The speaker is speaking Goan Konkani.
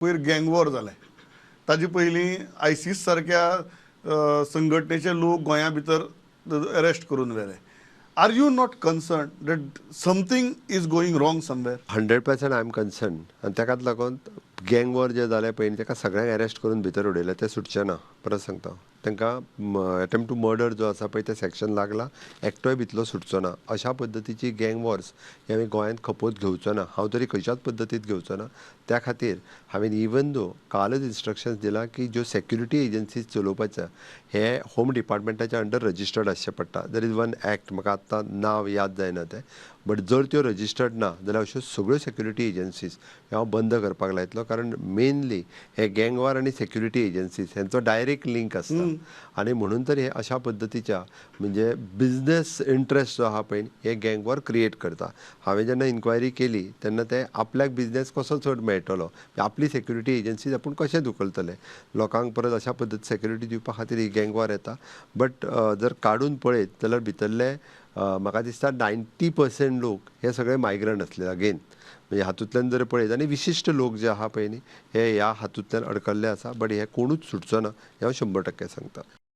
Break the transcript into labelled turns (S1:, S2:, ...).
S1: पयर गँग वॉर जालें, ताजे पयलीं आयसीस सारक्या संघटनेचे लोक गोंया भितर अरेस्ट करून व्हेले. Are you not concerned that something is going wrong somewhere?
S2: 100% I am concerned आनी ताकाच लागून गँग वॉर जे जाले पळय, ताका सगळ्यांक अरेस्ट करून भितर उडयले, ते सुटचे ना. परत सांगता, तांकां अटेम्प्ट टू मर्डर जो आसा पळय, ते सेक्शन लागला, एकटोय भितरलो सुटचो ना. अशा पद्दतीची गँग वॉर्स हे आमी गोंयांत खपोत घेवचो ना, हांव तरी खंयच्याच पद्दतीत घेवचो ना. त्या खातीर हांवें इवन दो कालच इन्स्ट्रक्शन्स दिला की ज्यो सेक्युरिटी एजन्सीज चलोवपाच्या हे होम डिपार्टमेंटाच्या अंडर रजिस्टर्ड आसचें पडटा. There is one act, म्हाका आत्तां नांव याद जायना तें, बट जर त्यो रजिस्टर्ड ना जाल्यार अश्यो सगळ्यो सेक्युरिटी एजन्सीज हांव बंद करपाक लायतलो, कारण मेनली हे गँगवार आनी सेक्युरिटी एजन्सीज हेंचो डायरेक्ट लिंक आसता आनी म्हणून तर हे अशा पद्दतीच्या म्हणजे बिजनेस इंट्रस्ट जो आहा पळय, हे गँगवॉर क्रिएट करता. हांवें जेन्ना इन्क्वायरी केली तेन्ना ते आपल्याक बिजनेस कसो चड मेळटलो, आपली सेक्युरिटी एजन्सीज आपूण कशें धुकलतले लोकांक, परत अशा पद्दती सेक्युरिटी दिवपा खातीर ही गँगवॉर येता. बट जर काडून पळयत जाल्यार भितरले म्हाका दिसता 90% लोक हे सगळे मायग्रंट आसले. अगेन म्हणजे हातूंतल्यान जर पळयत आनी विशिश्ट लोक जे आहा पळय न्ही, हे ह्या हातूंतल्यान अडकल्ले आसा, बट हे कोणूच सुटचो ना हें हांव 100% सांगता.